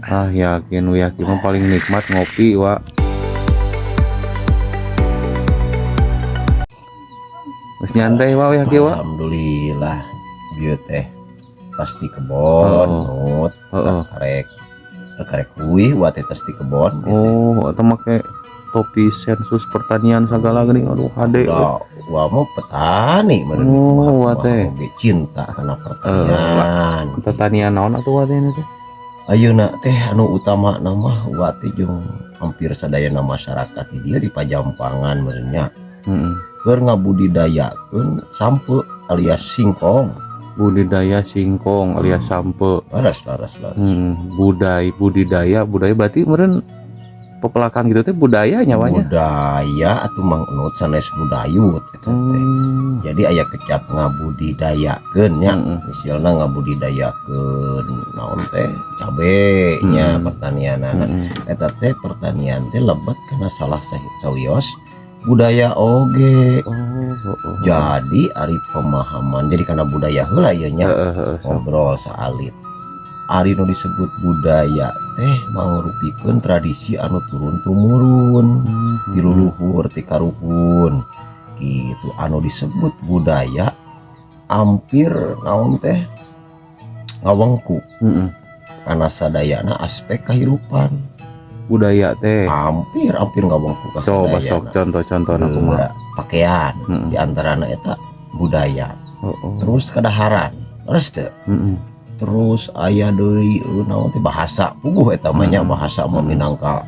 Ah, yakin yakin mah paling nikmat ngopi, Wa. Geus nyantai, Wa, ya Wa. Alhamdulillah bieu teh pasti kebon nut. Karek karek kuih wa teh tas di kebon gitu. Oh, atau make topi sensus pertanian segala geuning, aduh hade. Da, wa mau petani meureun. Oh, wa teh. Oge cinta kana pertanian. Pertanian naon atuh wa teh ini teh? Ayeuna teh anu utama mah wa teh jeung hampir sadayana masyarakat di dieu di Pajampangan meureun nya. Keur ngabudidayakeun sampeu alias singkong. Budidaya singkong alias sampeu. Laras laras laras. Budidaya budaya berarti meureun pepelakan gitu teh budaya nyawanya. Budaya atuh Mang Enut, sanes budayut eta teh. Jadi aya kecap ngabudidayakeun nya. Misalna ngabudidayakeun naon teh, cabe nya, pertanianana. Eta teh pertanian teh lebet kana salah sawios budaya oge. Oh. Jadi ari pemahaman jadi karena budaya heula ieu nya. Heeh, heeh, sok. Ngobrol saalit. Ari nu disebut budaya teh mangrupikeun tradisi anu turun tumurun ti luluhur ti karuhun gitu. Anu disebut budaya hampir naon teh ngawengku kana sadayana aspek kehidupan. Budaya teh. Hampir hampir ngawengku ka Coba sok sadayana. Contoh-contohna kumaha? Geura, pakaian diantarana eta budaya. Terus kadaharan terus teu. Terus aya deui naon teh, bahasa puguh eta mah nya. Bahasa mah minangka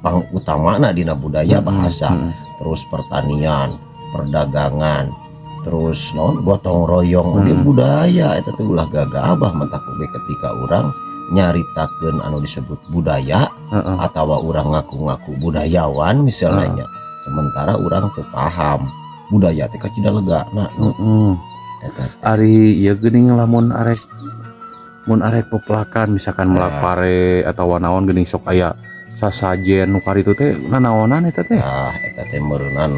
pang utamana dina budaya, bahasa. Terus pertanian, perdagangan, terus naon, gotong royong oge budaya eta teh. Ulah gagabah matak oge ketika urang nyaritakeun anu disebut budaya atau urang ngaku-ngaku budayawan misalnya, sementara urang teu paham budaya teh kacida lega nah. Eta. Ari ieu geuning lamun arek mun arek pepelakan misalkan melak pare atau naon geuning sok aya sasajen nu karitu teh, nanaonan eta teh? Nah, eta teh meureunan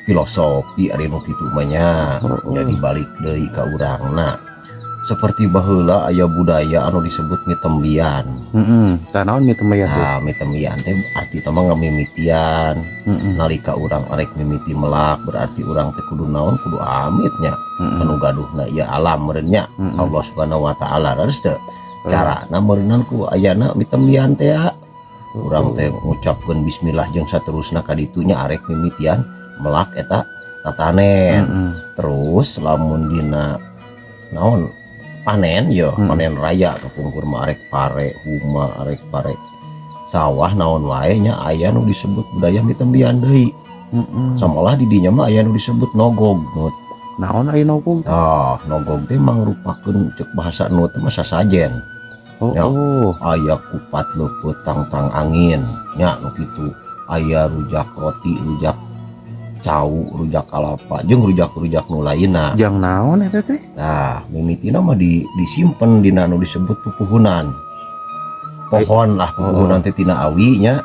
filosofi ari nu kitu mah nya. Jadi balik deui ka urangna, seperti baheula aya budaya anu disebut mitembian. Heeh. Tah, naon mitembian teh? Nah, mitembian teh arti mah ngamimitian. Nalika urang arek mimiti melak, berarti urang teh kudu naon, kudu amit nya. Anu gaduhna ieu alam meureun nya, Allah Subhanahu wa taala, harus teu? Carana meureunan ku ayana mitembian teh ya. Urang teh ngucapkeun bismillah jeung saterusna ka ditunya arek mimitian melak eta tatanen. Terus lamun dina naon, panen yo, panen raya kapungkur mah arek pare huma, arek pare sawah, naon wae nya, aya nu disebut budaya mitembian deui. Samalah di dinya mah aya nu disebut nogog, Nut. Naon aya nogog? Ah, nogog teh mangrupakeun cek bahasa nu teh mah sasajen. Ya. Aya kupat leupeut tangtang angin nya nu kitu, aya rujak roti, rujak cau, rujak kalapa jeung rujak-rujak nu lainna. Jang naon eta teh? Nah, mimitina mah disimpen dina anu disebut pupuhunan. Pohon lah, pupuhunan teh tina awi nya,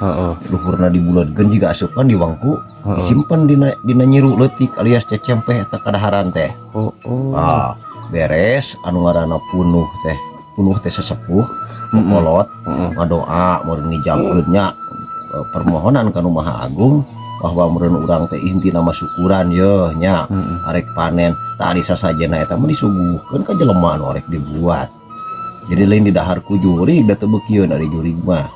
luhurna dibuleudkeun jiga asupan di wangku, disimpen dina dina nyiru leutik alias cecempeh eta kadaharan teh. Ah, beres anu ngaranna punuh teh, punuh teh sesepuh, kolot ngadoa meureun ngijabkeun nya permohonan ka Nu Maha Agung bahwa meureun urang teh intina mah syukuran yeuh nya, arek panen. Tadi sasajena eta mah disuguhkeun ka jelema anu arek dibuat, jadi lain didahar ku jurig da teu beukieun ari jurig mah.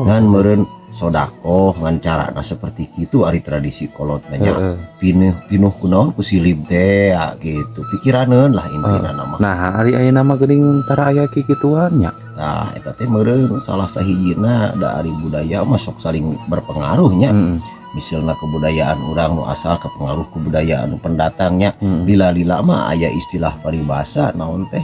Ngan meureun sodakoh ngan carana seperti kitu ari tradisi kolot mah nya. Pinuh pinuh kunaon, ku silib teh ya, gitu pikiraneun lah intina nama. Nah, ari ayeuna mah geuning tara aya kikituan nya. Tah, eta teh meureun salah sahijina da ari budaya mah sok saling berpengaruhnya. Misalna kebudayaan urang nu asal kepengaruh kebudayaan nu pendatangnya. Lila-lila mah aya istilah paribasa naon teh,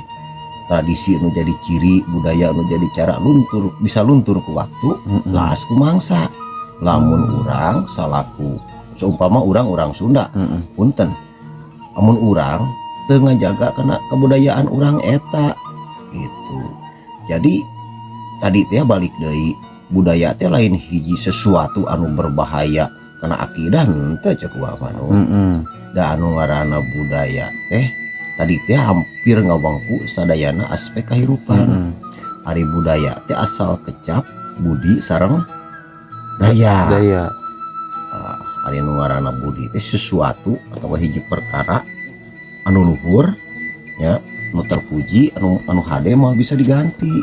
tradisi nu jadi ciri, budaya nu jadi cara luntur, bisa luntur ku waktu, laas ku mangsa. Lamun urang salaku seumpama urang urang Sunda, punten, amun urang teu ngajaga kana kebudayaan urang eta gitu. Jadi tadi teh balik deui, budaya teh lain hiji sesuatu anu berbahaya kana akidah, henteu cek mah nu. Da anu ngaranna budaya teh tadi teh hampir ngawangku sadayana aspek kehidupan. Ari budaya teh asal kecap budi sareng daya. Daya. Ah, ari nu ngaranna budi teh sesuatu atau hiji perkara anu luhur ya, anu terpuji, anu anu hade mah bisa diganti.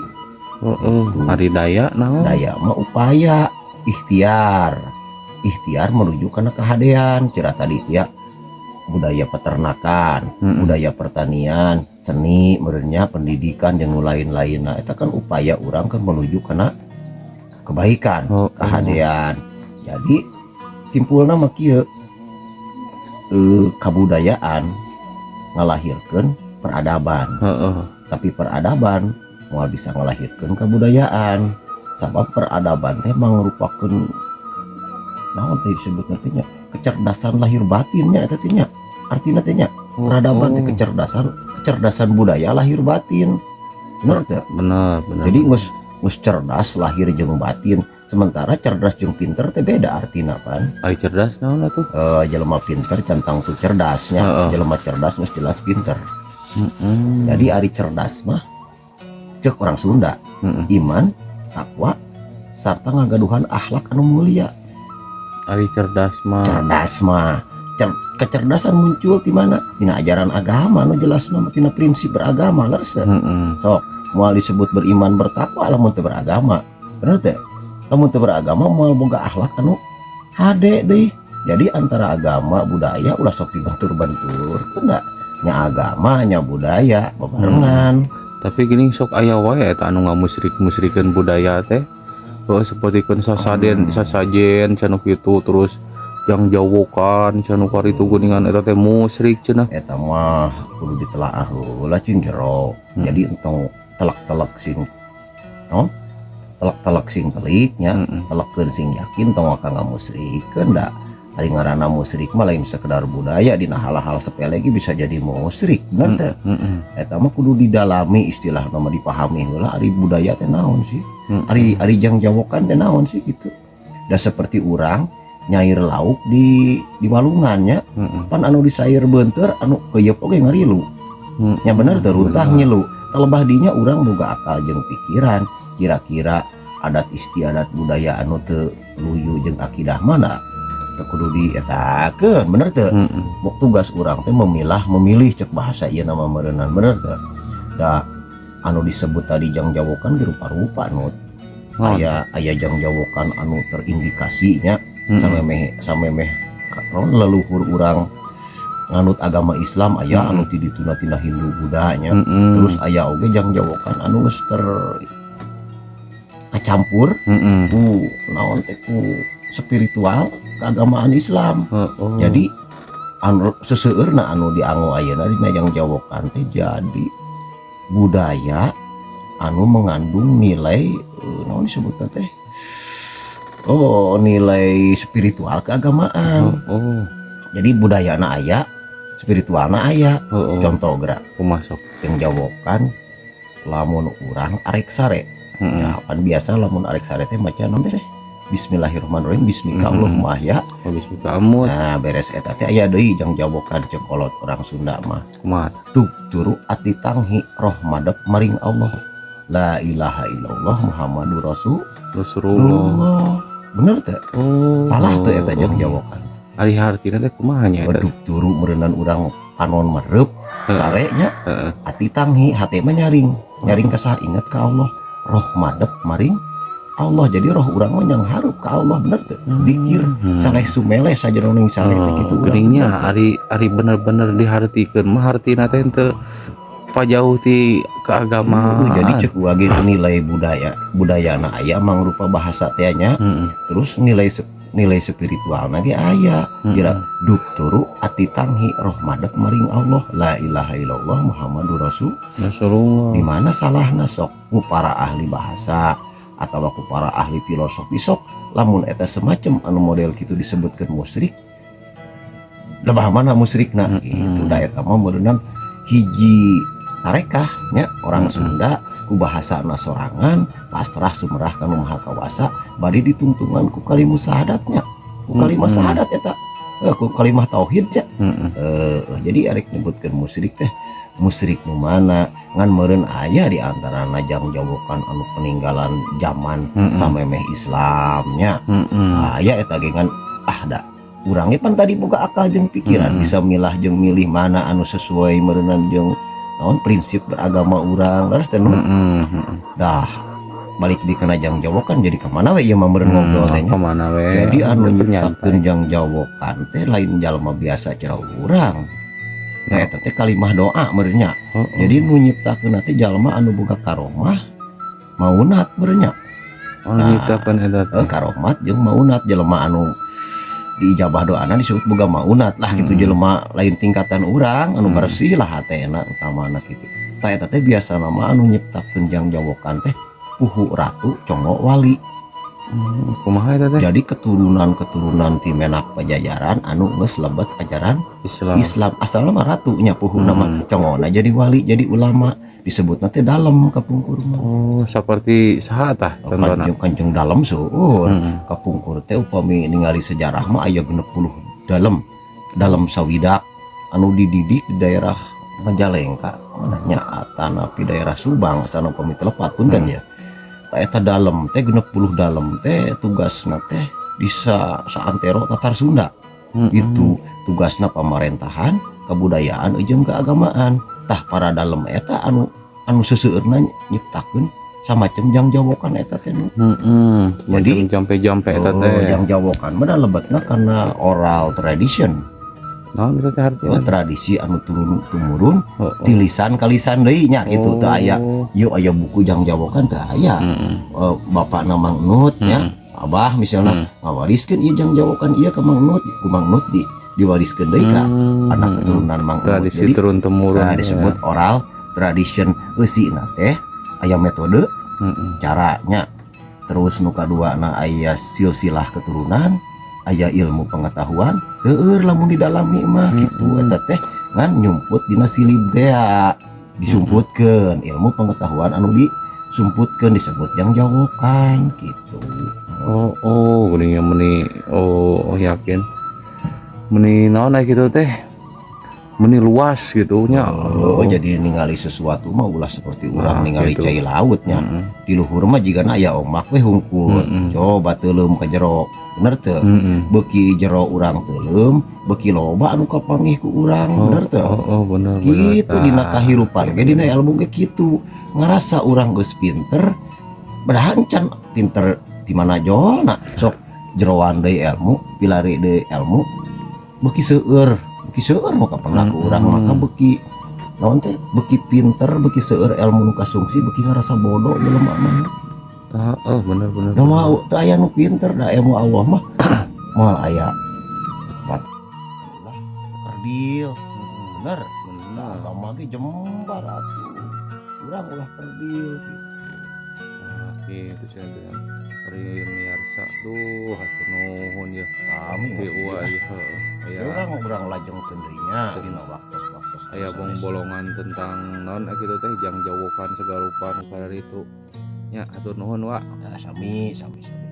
Heeh. Ari daya naon? Daya mah upaya, ikhtiar, ikhtiar menuju kana kehadean. Cira tadi ya, budaya peternakan, budaya pertanian, seni meureun nya, pendidikan yang nu lain-lain. Nah, itu kan upaya orang kan menuju kana kebaikan, kehadean. Jadi simpulna mah kieu, kabudayaan ngalahirkeun peradaban, tapi peradaban moal bisa ngalahirkeun kebudayaan, sabab peradaban teh mangrupakeun naon teh disebut nantinya, kecerdasan lahir batinnya eta teh nya, artinya teh nya peradaban teh kecerdasan, kecerdasan budaya lahir batin, bener teh? Bener, bener. Jadi geus geus cerdas lahir jeung batin, sementara cerdas jeung pinter teh beda artina pan. Ari cerdas naon atuh? Eh, jelema pinter can tangtu cerdasnya. Jelema cerdas geus jelas pinter. Jadi ari cerdas mah cek orang Sunda iman, takwa, sarta ngagaduhan akhlak anu mulia. Ari cerdas mah. Cerdas mah kecerdasan muncul di mana? Tina ajaran agama nu jelas nama, tina prinsip beragama, leres teu? Heeh. Sok moal disebut beriman bertakwa lamun teu beragama, bener teu? Lamun teu beragama moal boga akhlak anu hade deui. Jadi antara agama budaya ulah sok dibentur-bentur nya, nya agama nya budaya bebarengan. Tapi gini, sok aya wae eta anu ngamusrik-musrikeun budaya teh. Oh, sapertikeun sasaden, sasajen cenah kitu, terus jangjawokan cenah kitu geuningan, eta teh musrik cenah. Eta mah kudu ditelaah heula cing jero. Jadi entong telak-telak sing non telak-telak sing telik nya, telakkeun sing yakin, tong akan ngamusrikeun da ari ngaranna musrik mah lain sekedar budaya, dina hal-hal sepele ge bisa jadi musrik, bener teu? Heeh. Eta mah kudu didalami, istilah nama dipahami heula ari budaya teh naon sih, ari ari jangjawokan teh naon sih gitu. Da seperti urang nyair lauk di walungannya, pan anu disair beunteur, anu keyep oge ngarilu. Nya bener teu? Runtah. Bener. Ngilu telebah dinya urang boga akal jeung pikiran, kira-kira adat istiadat budaya anu teu luyu jeung akidah mana teu kudu dietakeun, bener teu? Heeh. Tugas urang teh memilah memilih, cek bahasa ieu nama meureunnan, bener teu? Da anu disebut tadi jangjawokan ge rupa-rupa nu aya aya jangjawokan anu terindikasinya samemeh samemeh naon leluhur urang nganut agama Islam, aya anu ti dituna tina Hindu Buddha nya. Terus aya oge jangjawokan anu geus ter kacampur ku naon teh, ku spiritual keagamaan Islam. Jadi anu seseueurna anu dianggo ayeuna dina jangjawokan teh jadi budaya anu mengandung nilai, naon disebutna teh, oh, nilai spiritual keagamaan. Jadi budayana aya, spiritualna aya. Contoh gerak. Kumaha sok? Jangjawokan lamun urang arek sare. Ya, kan biasa lamun arek sare teh maca naon teh? Bismillahirrahmanirrahim, bismika Allahumma ahya. Oh, bismika amut. Nah, beres eta teh aya deui jangjawokan cek kolot orang Sunda mah. Kumaha? Duk turu ati tanghi, roh madep maring Allah. La ilaha illallah Muhammadur Rasulullah. Rasulullah. Bener teh? Oh. Salah teh eta jangjawokan? Ari hartina teh kumaha nya eta? Duk turu meureunan urang panon merep sarenya, ati tanghi, hate mah nyaring. Nyaring ka saha? Inget ka Allah. Roh madep maring Allah, jadi roh urang mah nyanghareup ka Allah, bener teu? Zikir saleh sumeleh sajeroning sare teh kitu urang. Geuning nya, ari ari bener-bener dihartikeun mah hartina teh teu pajauh ti keagamaan. Jadi cek ge nilai budaya budayana aya mangrupa bahasa teh nya. Terus nilai nilai spiritual ge aya. Kira duk turu ati tanghi, roh madep maring Allah, la ilaha illallah Muhammadur Rasul. Rasulullah. Di mana salahna sok ku para ahli bahasa atau ku para ahli filosofi sok, lamun eta semacam anu model gitu disebutkan musyrik, lebah mana musyrikna? Gitu da eta mah meureunan hiji tarekah nya orang Sunda ku bahasana sorangan, pasrah sumerah ka Nu Maha Kawasa, bari ditungtungan ku kalimat syahadatnya, ku kalimat syahadat eta, ku kalimah tauhid nya. Jadi arek nyebutkeun musyrik teh musyrik nu mana? Ngan meureun aya di antarana jangjawokan anu peninggalan zaman samemeh Islamnya. Aya eta ge, ngan ah da urang ge pan tadi boga akal jeung pikiran, bisa milah jeung milih mana anu sesuai meureunan jeung naon prinsip beragama urang, leres teh nu. Dah balik di kana jangjawokan, jadi kemana we ieu mah meureun ngobrol teh nya. Kemana we? Jadi anu Nyantai. nyiptakeun jangjawokan teh lain jalma biasa cara urang. Nah, eta teh kalimah doa meureun nya. Jadi nu nyiptakeun teh jalma anu boga karomah maunat meureun nya. Oh, nyiptakeun eta teh. Eh, karomat jeung maunat, jelema anu diijabah doana disebut boga maunat lah gitu, jelema lain tingkatan urang anu bersih lah hatena utamana gitu. Tah, eta teh biasa nama anu nyiptakeun jangjawokan teh puhu ratu congo wali. Kumaha eta teh? Jadi keturunan-keturunan ti menak Pajajaran anu geus lebet ajaran Islam. Islam, asalna mah ratunya puhu nama congona jadi wali, jadi ulama, disebutna teh dalem kapungkur mah. Oh, seperti saha tah contohna? Kanjeng kanjeng dalem seueur. Kapungkur teh upami ningali sejarah mah aya 60 dalem, dalem sawidak anu dididik di daerah Majalengka nya atanapi daerah Subang asana, upami teu lepat, punten ya. Tah, eta dalem teh 60 dalem teh tugasna teh di saantero Tatar Sunda. Itu tugasna pamarentahan, kebudayaan jeung keagamaan. Tah, para dalem eta anu anu seseueurna nyiptakeun samacem jangjawokan eta teh nu. Jadi jampe-jampe eta Oh, teh. Jangjawokan mah lebetna karena oral tradition. Naon eta teh artina? Oh, tradisi anu turun tumurun Oh. ti lisan ka lisan deui nya gitu, teu aya yuk aya buku jangjawokan, teu aya. Eh, bapak Mang Nut nya, abah misalnya ngawariskeun ieu jangjawokan ieu ka Mang Nut, ku Mang Nut di diwariskeun deui ka anak keturunan Mang Nut. Tradisi Jadi turun temurun. Nah, disebut oral tradition. Eusina teh aya metode caranya, terus nu kaduana aya silsilah keturunan, aya ilmu pengetahuan. Seueur lamun didalami mah gitu. Eta teh ngan nyumput dina silib teh, disumputkeun ilmu pengetahuan anu disumputkeun disebut jangjawokan gitu. Oh, geuning meni oh, yakin. Meni naon aya kitu teh? Meni luas gitu nya. Oh, jadi ningali sesuatu mah ulah seperti urang Nah, ningali gitu. Cai lautnya. Di luhur mah jigana aya ombak we hungkul. Coba teuleum ka jero, bener teu? Beuki jero urang teuleum, beuki loba anu kapanggih ku urang, bener teu? Oh, bener bener. Gitu dina kahirupan ge, dina ilmu ge kitu. Ngarasa urang geus pinter, padahal can pinter di mana jolna. Sok jeroan deui ilmu, pilari deui ilmu, beuki seueur, beuki seueur nu kapendak ku urang, maka beuki naon teh, beuki pinter, beuki seueur ilmu nu kasungsi, beuki ngarasa bodoh jelema mah. Tah, oh, bener bener. Da mah teu aya nu pinter, da ilmu Allah mah moal aya bat lah kerdil, bener. Nah, agama ge jembar atuh, urang ulah kerdil gitu. Ah, gitu cenah teh. Miarsa, duh, hatur nuhun ya. Sami. Ti uwa ieu heuh. Ya, Aya urang urang lajengkeun deui nya dina waktos-waktos aya sanes. Bong-bolongan tentang naon kitu teh, jangjawokan segala rupa nu kararitu. Nya, hatur nuhun, Wa. Ya, sami sami sami.